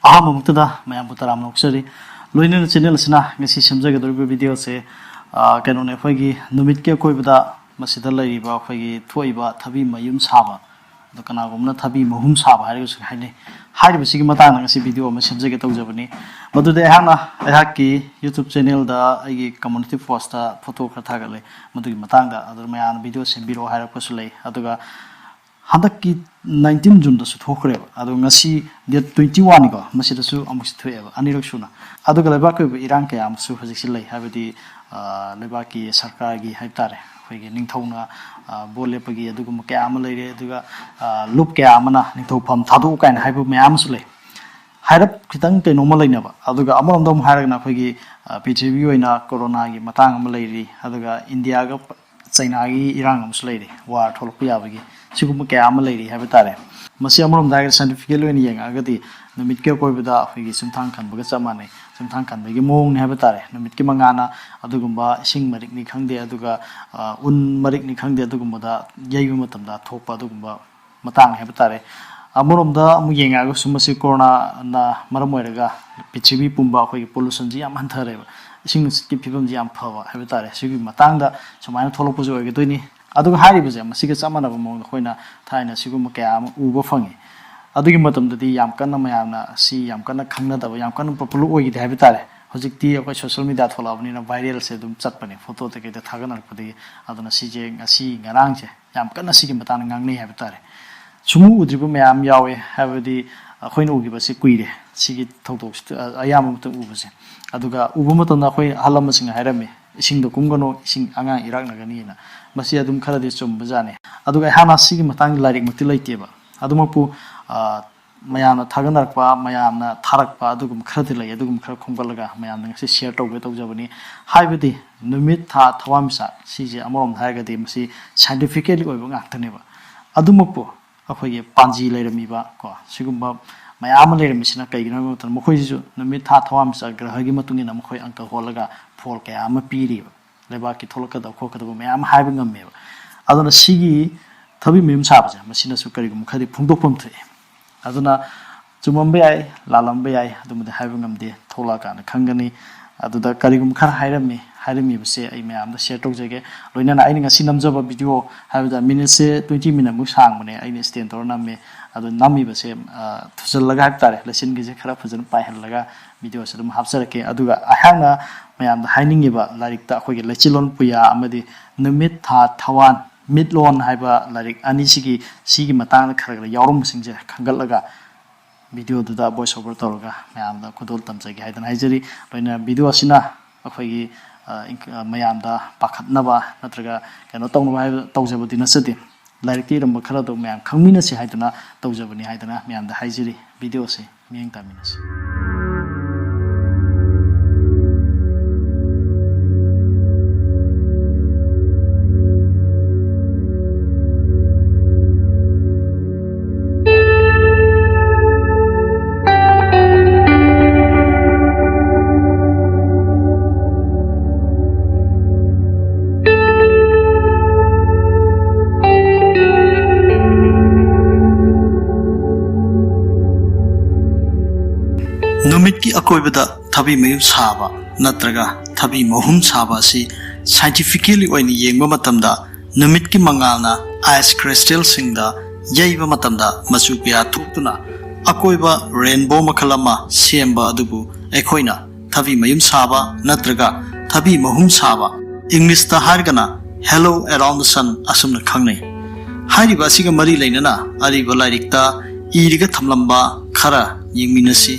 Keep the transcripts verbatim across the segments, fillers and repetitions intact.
ꯑꯍꯥꯟꯕꯃꯛꯇꯗ ꯃꯌꯥꯝꯕꯨ ꯇꯔꯥꯝꯅ ꯑꯣꯛꯆꯔꯤ꯫ ꯂꯣꯏꯅꯅ ꯆꯦꯅꯦꯜ ꯑꯁꯤꯅ ꯉꯁꯤ ꯁꯦꯝꯖꯒꯗꯧꯔꯤꯕ ꯚꯤꯗꯤꯑꯣꯁꯦ, ꯑ, ꯀꯩꯅꯣꯅꯦ, ꯑꯩꯈꯣꯏꯒꯤ ꯅꯨꯃꯤꯠꯀꯤ ꯑꯀꯣꯏꯕꯗ ꯃꯁꯤꯗ ꯂꯩꯔꯤꯕ ꯑꯩꯈꯣꯏꯒꯤ ꯊꯣꯛꯏꯕ ꯊꯕꯤ ꯃꯌꯨꯝ ꯁꯥꯕ, ꯑꯗꯣ ꯀꯅꯥꯒꯨꯝꯕꯅ ꯊꯕꯤ ꯃꯍꯨꯝ ꯁꯥꯕ ꯍꯥꯏꯔꯒꯁꯨ ꯍꯥꯏꯅꯩ꯫ ꯍꯥꯏꯔꯤꯕꯁꯤꯒꯤ ꯃꯇꯥꯡꯗ ꯉꯁꯤ ꯚꯤꯗꯤꯑꯣ ꯑꯃ ꯁꯦꯝꯖꯒꯦ ꯇꯧꯖꯕꯅꯤ꯫ ꯃꯗꯨꯗꯤ ꯑꯩꯍꯥꯛꯅ ꯑꯩꯍꯥꯛꯀꯤ YouTube ꯆꯦꯅꯦꯜꯗ ꯑꯩꯒꯤ ꯀꯝꯃ꯭ꯌꯨꯅꯤꯇꯤ ꯄꯣꯁꯇ ꯐꯣꯇꯣ ꯈꯔ ꯊꯥꯒꯠꯂꯦ꯫ ꯃꯗꯨꯒꯤ ꯃꯇꯥꯡꯗ ꯑꯗꯨ ꯃꯌꯥꯝꯅ ꯚꯤꯗꯤꯑꯣ ꯁꯦꯝꯕꯤꯔꯛꯑꯣ ꯍꯥꯏꯔꯛꯄꯁꯨ ꯂꯩ꯫ ꯑꯗꯨꯒ ꯍꯟꯗꯛꯀꯤ ꯅꯥꯏꯟꯇꯤꯟ ꯖꯨꯟꯗꯁꯨ ꯊꯣꯛꯈ꯭ꯔꯦꯕ꯫ ꯑꯗꯣ ꯉꯁꯤ ꯗꯦꯠ ꯇ꯭ꯋꯦꯟꯇꯤ ꯋꯥꯟꯅꯤꯀꯣ, ꯃꯁꯤꯗꯁꯨ ꯑꯃꯨꯛꯁꯨ ꯊꯣꯛꯑꯦꯕ, ꯑꯅꯤꯔꯛ ꯁꯨꯅ꯫ ꯑꯗꯨꯒ ꯂꯩꯕꯥꯛꯀꯤ ꯑꯣꯏꯕ ꯏꯔꯥꯡ ꯀꯌꯥ ꯑꯃꯁꯨ ꯍꯧꯖꯤꯛꯁꯤ ꯂꯩ, ꯍꯥꯏꯕꯗꯤ, ꯑ, ꯂꯩꯕꯥꯛꯀꯤ ꯁꯔꯀꯥꯔꯒꯤ ꯍꯥꯏꯕ ꯇꯥꯔꯦ, ꯑꯩꯈꯣꯏꯒꯤ ꯅꯤꯡꯊꯧꯅ, ꯑ, ꯚꯣꯠ ꯂꯦꯞꯄꯒꯤ ꯑꯗꯨꯒꯨꯝꯕ ꯀꯌꯥ ꯑꯃ ꯂꯩꯔꯦ꯫ ꯑꯗꯨꯒ, ꯑ, ꯂꯨꯞ ꯀꯌꯥ ꯑꯃꯅ ꯅꯤꯡꯊꯧꯐꯝ ꯊꯥꯗꯣꯛꯎ ꯀꯥꯏꯅ ꯍꯥꯏꯕ ꯃꯌꯥꯝ ꯑꯃꯁꯨ ꯂꯩ꯫ ꯍꯥꯏꯔꯞ ꯈꯤꯇꯪ ꯀꯩꯅꯣꯝꯃ ꯂꯩꯅꯕ꯫ ꯑꯗꯨꯒ ꯑꯃꯔꯣꯝꯗ ꯑꯃꯨꯛ ꯍꯥꯏꯔꯒꯅ ꯑꯩꯈꯣꯏꯒꯤ, ꯑ, ꯄ꯭ꯔꯤꯊꯤꯕꯤꯒꯤ ꯑꯣꯏꯅ ꯀꯣꯔꯣꯅꯥꯒꯤ ꯃꯇꯥꯡ ꯑꯃ ꯂꯩꯔꯤ, ꯑꯗꯨꯒ ꯏꯟꯗꯤꯌꯥꯒ ꯆꯩꯅꯥꯒꯤ ꯏꯔꯥꯡ ꯑꯃꯁꯨ ꯂꯩꯔꯤ, ꯋꯥꯔ ꯊꯣꯛꯂꯛꯄ ꯌꯥꯕꯒꯤ꯫ ꯁꯤꯒꯨꯝꯕ ꯀꯌꯥ ꯑꯃ ꯂꯩꯔꯤ ꯍꯥꯏꯕ ꯇꯥꯔꯦ꯫ ꯃꯁꯤ ꯑꯃꯔꯣꯝꯗ ꯍꯥꯏꯔꯒꯗꯤ, ꯁꯥꯏꯟꯇꯤꯐꯤꯀꯦꯜ ꯑꯣꯏꯅ ꯌꯦꯡꯉꯛꯑꯒꯗꯤ, ꯅꯨꯃꯤꯠꯀꯤ ꯑꯀꯣꯏꯕꯗ ꯑꯩꯈꯣꯏꯒꯤ ꯆꯨꯝꯊꯥꯡ ꯈꯟꯕꯒ ꯆꯞ ꯃꯥꯟꯅꯩ꯫ ꯆꯨꯝꯊꯥꯡ ꯈꯟꯕꯒꯤ ꯃꯑꯣꯡꯅꯤ ꯍꯥꯏꯕ ꯇꯥꯔꯦ꯫ ꯅꯨꯃꯤꯠꯀꯤ ꯃꯉꯥꯅ ꯑꯗꯨꯒꯨꯝꯕ ꯏꯁꯤꯡ ꯃꯔꯤꯛꯅꯤ ꯈꯪꯗꯦ, ꯑꯗꯨꯒ, ꯑ, ꯎꯟ ꯃꯔꯤꯛꯅꯤ ꯈꯪꯗꯦ, ꯑꯗꯨꯒꯨꯝꯕꯗ ꯌꯩꯕ ꯃꯇꯝꯗ ꯊꯣꯛꯄ ꯑꯗꯨꯒꯨꯝꯕ ꯃꯇꯥꯡꯅꯤ ꯍꯥꯏꯕ ꯇꯥꯔꯦ꯫ ꯑꯃꯔꯣꯝꯗ ꯑꯃꯨꯛ ꯌꯦꯡꯉꯛꯑꯒꯁꯨ, ꯃꯁꯤ ꯀꯣꯔꯣꯅꯥꯅ ꯃꯔꯝ ꯑꯣꯏꯔꯒ ꯄ꯭ꯔꯤꯊꯤꯕꯤ ꯄꯨꯝꯕ ꯑꯩꯈꯣꯏꯒꯤ ꯄꯣꯂꯨꯁꯟꯁꯤ ꯌꯥꯝ ꯍꯟꯊꯔꯦꯕ, ꯏꯁꯤꯡ ꯅꯨꯡꯁꯤꯠꯀꯤ ꯐꯤꯕꯝꯁꯤ ꯌꯥꯝ ꯐꯕ ꯍꯥꯏꯕ ꯇꯥꯔꯦ꯫ ꯁꯤꯒꯤ ꯃꯇꯥꯡꯗ ꯁꯨꯃꯥꯏꯅ ꯊꯣꯛꯂꯛꯄꯁꯨ ꯑꯣꯏꯒꯗꯣꯏꯅꯤ꯫ ꯑꯗꯨꯒ ꯍꯥꯏꯔꯤꯕꯁꯦ, ꯃꯁꯤꯒ ꯆꯞ ꯃꯥꯟꯅꯕ ꯃꯑꯣꯡꯗ ꯑꯩꯈꯣꯏꯅ ꯊꯥꯏꯅ ꯁꯤꯒꯨꯝꯕ ꯀꯌꯥ ꯑꯃ ꯎꯕ ꯐꯪꯉꯤ꯫ ꯑꯗꯨꯒꯤ ꯃꯇꯝꯗꯗꯤ ꯌꯥꯝ ꯀꯟꯅ ꯃꯌꯥꯝꯅ ꯁꯤ ꯌꯥꯝ ꯀꯟꯅ ꯈꯪꯅꯗꯕ, ꯌꯥꯝ ꯀꯟꯅ ꯄꯣꯄꯨꯂꯔ ꯑꯣꯏꯈꯤꯗꯦ ꯍꯥꯏꯕ ꯇꯥꯔꯦ꯫ ꯍꯧꯖꯤꯛꯇꯤ ꯑꯩꯈꯣꯏ ꯁꯣꯁꯤꯌꯦꯜ ꯃꯤꯗꯤꯌꯥ ꯊꯣꯛꯂꯛꯑꯕꯅꯤꯅ ꯚꯥꯏꯔꯦꯜꯁꯦ ꯑꯗꯨꯝ ꯆꯠꯄꯅꯦ, ꯐꯣꯇꯣꯗ ꯀꯩꯗ ꯊꯥꯒꯠꯅꯔꯛꯄꯗꯒꯤ꯫ ꯑꯗꯨꯅ ꯁꯤꯁꯦ ꯉꯁꯤ ꯉꯔꯥꯡꯁꯦ ꯌꯥꯝ ꯀꯟꯅ ꯁꯤꯒꯤ ꯃꯇꯥꯡꯗ ꯉꯥꯡꯅꯩ ꯍꯥꯏꯕ ꯇꯥꯔꯦ꯫ ꯁꯨꯡꯎ ꯎꯗ꯭ꯔꯤꯕ ꯃꯌꯥꯝ ꯌꯥꯎꯋꯦ, ꯍꯥꯏꯕꯗꯤ ꯑꯩꯈꯣꯏꯅ ꯎꯈꯤꯕꯁꯤ ꯀꯨꯏꯔꯦ, ꯁꯤꯒꯤ ꯊꯧꯗꯣꯛꯁꯤ ꯑꯌꯥꯝꯕ ꯃꯇꯝ ꯎꯕꯁꯦ꯫ ꯑꯗꯨꯒ ꯎꯕ ꯃꯇꯝꯗ ꯑꯩꯈꯣꯏ ꯑꯍꯜ ꯂꯃꯟꯁꯤꯡꯅ ꯍꯥꯏꯔꯝꯃꯤ, "ꯏꯁꯤꯡꯗ ꯀꯨꯝꯒꯅꯨ, ꯏꯁꯤꯡ ꯑꯉꯥꯡ ꯏꯔꯥꯛꯅꯒꯅꯤꯅ"꯫ ꯃꯁꯤ ꯑꯗꯨꯝ ꯈꯔꯗꯤ ꯆꯨꯝꯕꯖꯥꯠꯅꯤ꯫ ꯑꯗꯨꯒ ꯑꯩꯍꯥꯛꯅ ꯁꯤꯒꯤ ꯃꯇꯥꯡꯗ ꯂꯥꯏꯔꯤꯛꯃꯛꯇꯤ ꯂꯩꯇꯦꯕ, ꯑꯗꯨꯃꯛꯄꯨ, ꯑ, ꯃꯌꯥꯝꯅ ꯊꯥꯒꯠꯅꯔꯛꯄ, ꯃꯌꯥꯝꯅ ꯊꯥꯔꯛꯄ ꯑꯗꯨꯒꯨꯝꯕ ꯈꯔꯗꯤ ꯂꯩ꯫ ꯑꯗꯨꯒꯨꯝꯕ ꯈꯔ ꯈꯣꯝꯒꯠꯂꯒ ꯃꯌꯥꯝꯗ ꯉꯁꯤ ꯁꯤꯌꯔ ꯇꯧꯒꯦ ꯇꯧꯖꯕꯅꯤ꯫ ꯍꯥꯏꯕꯗꯤ ꯅꯨꯃꯤꯠ, ꯊꯥ, ꯊꯋꯥꯟꯃꯤꯆꯥꯛ ꯁꯤꯁꯦ ꯑꯃꯔꯣꯝꯗ ꯍꯥꯏꯔꯒꯗꯤ ꯃꯁꯤ ꯁꯥꯏꯟꯇꯤꯐꯤꯀꯦꯜꯂꯤ ꯑꯣꯏꯕ ꯉꯥꯛꯇꯅꯦꯕ꯫ ꯑꯗꯨꯃꯛꯄꯨ ꯑꯩꯈꯣꯏꯒꯤ ꯄꯥꯟꯖꯤ ꯂꯩꯔꯝꯃꯤꯕ ꯀꯣ, ꯁꯤꯒꯨꯝꯕ ꯃꯌꯥꯝ ꯑꯃ ꯂꯩꯔꯝꯃꯤꯁꯤꯅ ꯀꯩꯒꯤꯅꯣ ꯍꯥꯏꯕ ꯃꯇꯝꯗ, ꯃꯈꯣꯏꯁꯤꯁꯨ ꯅꯨꯃꯤꯠ, ꯊꯥ, ꯊꯋꯥꯟꯃꯤꯆꯥꯛ, ꯒ꯭ꯔꯍꯒꯤ ꯃꯇꯨꯡ ꯏꯟꯅ ꯃꯈꯣꯏ ꯑꯪꯀ ꯍꯣꯜꯂꯒ ꯐꯣꯜ ꯀꯌꯥ ꯑꯃ ꯄꯤꯔꯤꯕ, ꯂꯩꯕꯥꯛꯀꯤ ꯊꯣꯛꯂꯛꯀꯗꯕ ꯈꯣꯠꯀꯗꯕ ꯃꯌꯥꯝ ꯑꯃ ꯍꯥꯏꯕ ꯉꯝꯃꯦꯕ꯫ ꯑꯗꯨꯅ ꯁꯤꯒꯤ ꯊꯕꯤ ꯃꯌꯨꯝ ꯁꯥꯕꯁꯦ, ꯃꯁꯤꯅꯁꯨ ꯀꯔꯤꯒꯨꯝꯕ ꯈꯔꯗꯤ ꯐꯣꯡꯗꯣꯛꯐꯝ ꯊꯣꯛꯑꯦ꯫ ꯑꯗꯨꯅ ꯆꯨꯝꯃꯝꯕ ꯌꯥꯏ, ꯂꯥꯜꯂꯝꯕ ꯌꯥꯏ, ꯑꯗꯨꯃꯗꯤ ꯍꯥꯏꯕ ꯉꯝꯗꯦ, ꯊꯣꯛꯂꯛꯑꯀꯥꯟꯗ ꯈꯪꯒꯅꯤ꯫ ꯑꯗꯨꯗ ꯀꯔꯤꯒꯨꯝꯕ ꯈꯔ ꯍꯥꯏꯔꯝꯃꯤ, ꯍꯥꯏꯔꯝꯃꯤꯕꯁꯦ ꯑꯩ ꯃꯌꯥꯝꯗ ꯁꯤꯌꯔ ꯇꯧꯖꯒꯦ꯫ ꯂꯣꯏꯅꯅ ꯑꯩꯅ ꯉꯁꯤ ꯅꯝꯖꯕ ꯚꯤꯗꯤꯑꯣ ꯍꯥꯏꯕꯗ ꯃꯤꯅꯤꯠꯁꯦ ꯇ꯭ꯋꯦꯟꯇꯤ ꯃꯤꯅꯠꯃꯨꯛ ꯁꯥꯡꯕꯅꯦ, ꯑꯩꯅ ꯁ꯭ꯇꯦꯟ ꯇꯧꯔ ꯅꯝꯃꯦ꯫ ꯑꯗꯣ ꯅꯝꯃꯤꯕꯁꯦ, ꯑ, ꯊꯨꯖꯜꯂꯒ ꯍꯥꯏꯕ ꯇꯥꯔꯦ, ꯂꯦꯁꯟꯒꯤꯁꯦ ꯈꯔ ꯐꯖꯅ ꯄꯥꯏꯍꯜꯂꯒ ꯚꯤꯗꯤꯑꯣꯁꯦ ꯑꯗꯨꯝ ꯍꯥꯞꯆꯔꯛꯀꯦ꯫ ꯑꯗꯨꯒ ꯑꯩꯍꯥꯛꯅ ꯃꯌꯥꯝꯗ ꯍꯥꯏꯅꯤꯡꯉꯤꯕ ꯂꯥꯏꯔꯤꯛꯇ ꯑꯩꯈꯣꯏꯒꯤ ꯂꯩꯆꯤꯜꯂꯣꯟ ꯄꯨꯌꯥ ꯑꯃꯗꯤ ꯅꯨꯃꯤꯠ, ꯊꯥ, ꯊꯋꯥꯟ, ꯃꯤꯠꯂꯣꯟ ꯍꯥꯏꯕ ꯂꯥꯏꯔꯤꯛ ꯑꯅꯤꯁꯤꯒꯤ, ꯁꯤꯒꯤ ꯃꯇꯥꯡꯗ ꯈꯔ ꯈꯔ ꯌꯥꯎꯔꯝꯕꯁꯤꯡꯁꯦ ꯈꯟꯒꯠꯂꯒ ꯚꯤꯗꯤꯑꯣꯗꯨꯗ ꯚꯣꯏꯁ ꯑꯣꯚꯔ ꯇꯧꯔꯒ ꯃꯌꯥꯝꯗ ꯈꯨꯗꯣꯜ ꯇꯝꯖꯒꯦ ꯍꯥꯏꯗꯅ ꯍꯥꯏꯖꯔꯤ꯫ ꯂꯣꯏꯅ ꯚꯤꯗꯤꯑꯣ ꯑꯁꯤꯅ ꯑꯩꯈꯣꯏꯒꯤ, ꯑ, ꯏꯪ-, ꯑ, ꯃꯌꯥꯝꯗ ꯄꯥꯈꯠꯅꯕ ꯅꯠꯇ꯭ꯔꯒ ꯀꯩꯅꯣ ꯇꯧꯅꯕ ꯍꯥꯏꯕ ꯇꯧꯖꯕꯗꯤ ꯅꯠꯆꯗꯦ꯫ ꯂꯥꯏꯔꯤꯛꯇ ꯏꯔꯝꯕ ꯈꯔꯗꯣ ꯃꯌꯥꯝ ꯈꯪꯃꯤꯟꯅꯁꯤ ꯍꯥꯏꯗꯨꯅ ꯇꯧꯖꯕꯅꯤ ꯍꯥꯏꯗꯅ ꯃꯌꯥꯝꯗ ꯍꯥꯏꯖꯔꯤ꯫ ꯚꯤꯗꯤꯑꯣꯁꯦ ꯃꯤꯠꯌꯦꯡ ꯇꯥꯃꯤꯟꯅꯁꯤ꯫ ꯅꯨꯃꯤꯠꯀꯤ ꯑꯀꯣꯏꯕꯗ ꯊꯕꯤ ꯃꯌꯨꯝ ꯁꯥꯕ ꯅꯠꯇ꯭ꯔꯒ ꯊꯕꯤ ꯃꯍꯨꯝ ꯁꯥꯕ ꯑꯁꯤ ꯁꯥꯏꯟꯇꯤꯐꯤꯀꯦꯜꯂꯤ ꯑꯣꯏꯅ ꯌꯦꯡꯕ ꯃꯇꯝꯗ, ꯅꯨꯃꯤꯠꯀꯤ ꯃꯉꯥꯜꯅ ꯑꯥꯏꯁ ꯀ꯭ꯔꯤꯁꯇꯦꯜꯁꯤꯡꯗ ꯌꯩꯕ ꯃꯇꯝꯗ ꯃꯆꯨ ꯀꯌꯥ ꯊꯣꯛꯇꯨꯅ ꯑꯀꯣꯏꯕ ꯔꯦꯟꯕꯣ ꯃꯈꯜ ꯑꯃ ꯁꯦꯝꯕ ꯑꯗꯨꯕꯨ ꯑꯩꯈꯣꯏꯅ ꯊꯕꯤ ꯃꯌꯨꯝ ꯁꯥꯕ ꯅꯠꯇ꯭ꯔꯒ ꯊꯕꯤ ꯃꯍꯨꯝ ꯁꯥꯕ, ꯏꯪꯂꯤꯁꯇ ꯍꯥꯏꯔꯒꯅ halo around the sun ꯑꯁꯨꯝꯅ ꯈꯪꯅꯩ꯫ ꯍꯥꯏꯔꯤꯕ ꯑꯁꯤꯒ ꯃꯔꯤ ꯂꯩꯅꯅ ꯑꯔꯤꯕ ꯂꯥꯏꯔꯤꯛꯇ ꯏꯔꯒ ꯊꯝꯂꯝꯕ ꯈꯔ ꯌꯦꯡꯃꯤꯟꯅꯁꯤ,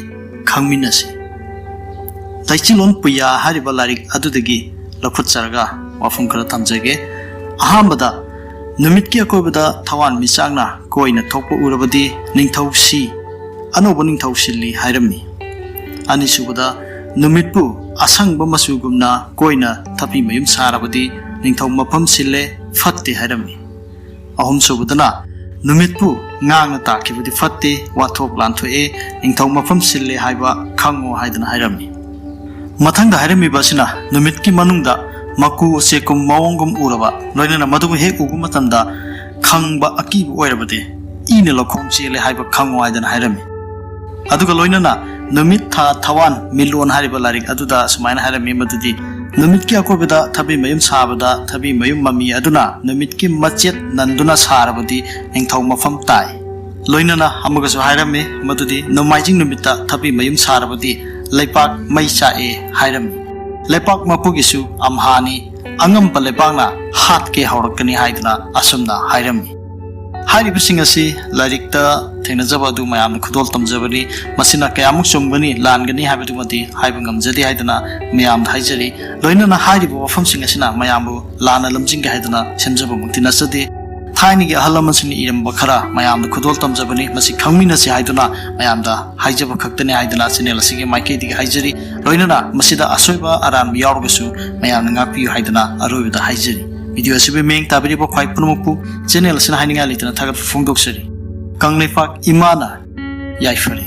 ꯈꯪꯃꯤꯟꯅꯁꯤ꯫ ꯂꯩꯆꯤꯜꯂꯣꯟ ꯄꯨꯌꯥ ꯍꯥꯏꯔꯤꯕ ꯂꯥꯏꯔꯤꯛ ꯑꯗꯨꯗꯒꯤ ꯂꯧꯈꯠꯆꯔꯒ ꯋꯥꯐꯝ ꯈꯔ ꯊꯝꯖꯒꯦ꯫ ꯑꯍꯥꯟꯕꯗ, ꯅꯨꯃꯤꯠꯀꯤ ꯑꯀꯣꯏꯕꯗ ꯊꯋꯥꯟꯃꯤꯆꯥꯛꯅ ꯀꯣꯏꯅ ꯊꯣꯛꯄ ꯎꯔꯕꯗꯤ ꯅꯤꯡꯊꯧ ꯁꯤ, ꯑꯅꯧꯕ ꯅꯤꯡꯊꯧ ꯁꯤꯜꯂꯤ ꯍꯥꯏꯔꯝꯃꯤ꯫ ꯑꯅꯤꯁꯨꯕꯗ, ꯅꯨꯃꯤꯠꯄꯨ ꯑꯁꯪꯕ ꯃꯆꯨꯒꯨꯝꯅ ꯀꯣꯏꯅ ꯊꯕꯤ ꯃꯌꯨꯝ ꯁꯥꯔꯕꯗꯤ ꯅꯤꯡꯊꯧ ꯃꯐꯝ ꯁꯤꯜꯂꯦ, ꯐꯠꯇꯦ ꯍꯥꯏꯔꯝꯃꯤ꯫ ꯑꯍꯨꯝꯁꯨꯕꯗꯅ, ꯅꯨꯃꯤꯠꯄꯨ ꯉꯥꯡꯅ ꯇꯥꯈꯤꯕꯗꯤ ꯐꯠꯇꯦ, ꯋꯥꯊꯣꯛ ꯂꯥꯟꯊꯣꯛꯑꯦ, ꯅꯤꯡꯊꯧ ꯃꯐꯝ ꯁꯤꯜꯂꯦ ꯍꯥꯏꯕ ꯈꯪꯉꯣ ꯍꯥꯏꯗꯅ ꯍꯥꯏꯔꯝꯃꯤ꯫ ꯃꯊꯪꯗ ꯍꯥꯏꯔꯝꯃꯤꯕ ꯑꯁꯤꯅ, ꯅꯨꯃꯤꯠꯀꯤ ꯃꯅꯨꯡꯗ ꯃꯀꯨ ꯎꯆꯦꯛꯀꯨꯝ ꯃꯑꯣꯡꯒꯨꯝ ꯎꯔꯕ, ꯂꯣꯏꯅꯅ ꯃꯗꯨꯕꯨ ꯍꯦꯛ ꯎꯕ ꯃꯇꯝꯗ ꯈꯪꯕ ꯑꯀꯤꯕ ꯑꯣꯏꯔꯕꯗꯤ ꯏꯅ ꯂꯧꯈꯣꯡ ꯆꯦꯜꯂꯦ ꯍꯥꯏꯕ ꯈꯪꯉꯣ ꯍꯥꯏꯗꯅ ꯍꯥꯏꯔꯝꯃꯤ꯫ ꯑꯗꯨꯒ ꯂꯣꯏꯅꯅ ꯅꯨꯃꯤꯠ, ꯊꯥ, ꯊꯋꯥꯟ, ꯃꯤꯂꯣꯟ ꯍꯥꯏꯔꯤꯕ ꯂꯥꯏꯔꯤꯛ ꯑꯗꯨꯗ ꯁꯨꯃꯥꯏꯅ ꯍꯥꯏꯔꯝꯃꯤ ꯃꯗꯨꯗꯤ, ꯅꯨꯃꯤꯠꯀꯤ ꯑꯀꯣꯏꯕꯗ ꯊꯕꯤ ꯃꯌꯨꯝ ꯁꯥꯕꯗ ꯊꯕꯤ ꯃꯌꯨꯝ ꯃꯃꯤ ꯑꯗꯨꯅ ꯅꯨꯃꯤꯠꯀꯤ ꯃꯆꯦꯠ ꯅꯟꯗꯨꯅ ꯁꯥꯔꯕꯗꯤ ꯅꯤꯡꯊꯧ ꯃꯐꯝ ꯇꯥꯏ꯫ ꯂꯣꯏꯅꯅ ꯑꯃꯒꯁꯨ ꯍꯥꯏꯔꯝꯃꯤ ꯃꯗꯨꯗꯤ, ꯅꯣꯡꯃꯥꯏꯖꯤꯡ ꯅꯨꯃꯤꯠꯇ ꯊꯕꯤ ꯃꯌꯨꯝ ꯁꯥꯔꯕꯗꯤ ꯂꯩꯄꯥꯛ ꯃꯩ ꯆꯥꯛꯑꯦ ꯍꯥꯏꯔꯝꯃꯤ꯫ ꯂꯩꯄꯥꯛ ꯃꯄꯨꯒꯤꯁꯨ ꯑꯝꯍꯥꯅꯤ, ꯑꯉꯝꯕ ꯂꯩꯄꯥꯛꯅ ꯍꯥꯠꯀꯦ ꯍꯧꯔꯛꯀꯅꯤ ꯍꯥꯏꯗꯨꯅ ꯑꯁꯨꯝꯅ ꯍꯥꯏꯔꯝꯃꯤ꯫ ꯍꯥꯏꯔꯤꯕꯁꯤꯡ ꯑꯁꯤ ꯂꯥꯏꯔꯤꯛꯇ ꯊꯦꯡꯅꯖꯕ ꯑꯗꯨ ꯃꯌꯥꯝꯅ ꯈꯨꯗꯣꯜ ꯇꯝꯖꯕꯅꯤ꯫ ꯃꯁꯤꯅ ꯀꯌꯥꯃꯨꯛ ꯆꯨꯝꯒꯅꯤ, ꯂꯥꯟꯒꯅꯤ ꯍꯥꯏꯕꯗꯨꯃꯗꯤ ꯍꯥꯏꯕ ꯉꯝꯖꯗꯦ ꯍꯥꯏꯗꯨꯅ ꯃꯌꯥꯝꯗ ꯍꯥꯏꯖꯔꯤ꯫ ꯂꯣꯏꯅꯅ ꯍꯥꯏꯔꯤꯕ ꯋꯥꯐꯝꯁꯤꯡ ꯑꯁꯤꯅ ꯃꯌꯥꯝꯕꯨ ꯂꯥꯟꯅ ꯂꯝꯖꯤꯡꯒꯦ ꯍꯥꯏꯗꯨꯅ ꯁꯦꯝꯖꯕꯃꯛꯇꯤ ꯅꯠꯆꯗꯦ꯫ ꯊꯥꯏꯅꯒꯤ ꯑꯍꯜ ꯂꯃꯟꯁꯤꯡꯅ ꯏꯔꯝꯕ ꯈꯔ ꯃꯌꯥꯝꯗ ꯈꯨꯗꯣꯜ ꯇꯝꯖꯕꯅꯤ꯫ ꯃꯁꯤ ꯈꯪꯃꯤꯟꯅꯁꯤ ꯍꯥꯏꯗꯨꯅ ꯃꯌꯥꯝꯗ ꯍꯥꯏꯖꯕ ꯈꯛꯇꯅꯤ ꯍꯥꯏꯗꯨꯅ ꯆꯦꯅꯦꯜ ꯑꯁꯤꯒꯤ ꯃꯥꯏꯀꯩꯗꯒꯤ ꯍꯥꯏꯖꯔꯤ꯫ ꯂꯣꯏꯅꯅ ꯃꯁꯤꯗ ꯑꯁꯣꯏꯕ ꯑꯔꯥꯟꯕ ꯌꯥꯎꯔꯒꯁꯨ ꯃꯌꯥꯝꯅ ꯉꯥꯛꯄꯤꯌꯨ ꯍꯥꯏꯗꯨꯅ ꯑꯔꯣꯏꯕꯗ ꯍꯥꯏꯖꯔꯤ꯫ ꯚꯤꯗꯤꯑꯣ ꯑꯁꯤꯕꯨ ꯃꯤꯠꯌꯦꯡ ꯇꯥꯕꯤꯔꯤꯕ ꯈ꯭ꯋꯥꯏ ꯄꯨꯝꯅꯃꯛꯄꯨ ꯆꯦꯅꯦꯜ ꯑꯁꯤꯅ ꯍꯥꯏꯅꯤꯡꯉꯥꯏ ꯂꯩꯇꯅ ꯊꯥꯒꯠꯄ ꯐꯣꯡꯗꯣꯛꯆꯔꯤ꯫ ꯀꯪꯂꯩꯄꯥꯛ ꯏꯃꯥꯅ ꯌꯥꯏꯐꯔꯦ꯫